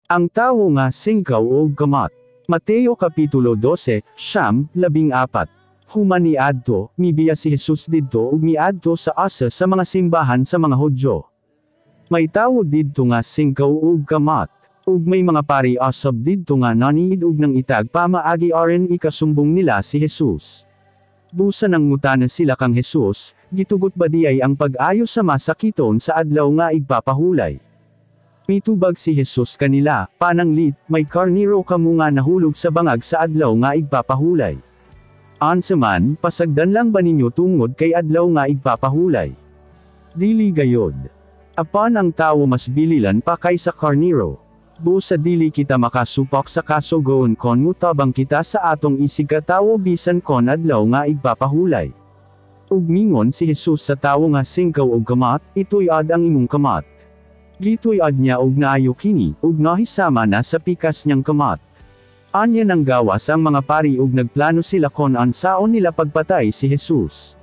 Ang tawo nga singkaw og kamot. Mateo Kapitulo 12, 9, 14. Human niadto, mibiya si Jesus didto ug miadto sa asa sa mga simbahan sa mga Hudyo. May tawo didto nga singkaw og kamot. Ug may mga pari usab didto nga naniid og nang-itag pamaagi aron ikasumbong nila si Jesus. Busa nangutana sila kang Jesus, "Gitugot ba diay ang pag-ayo sa masakiton sa Adlaw nga Igpapahulay?" Mitubag si Jesus kanila, "Pananglit, may karniro kamo nga nahulog sa bangag sa Adlaw nga Igpapahulay. Unsa man, pasagdan lang ba ninyo tungod kay Adlaw nga Igpapahulay? Dili gayod. Apan ang tawo mas bililan pa kaysa karniro. Busa dili kita makasupak sa kasugoon kon mutabang kita sa atong isigkatawo bisan kon Adlaw nga Igpapahulay." Ug mingon si Jesus sa tawo nga singkaw og kamot, "Ituyad ang imong kamot." Gituyad niya og naayo kini, ug nahisama na sa pikas niyang kamot. Anya nanggawas ang mga pari ug nagplano sila kon unsaon nila pagpatay si Jesus.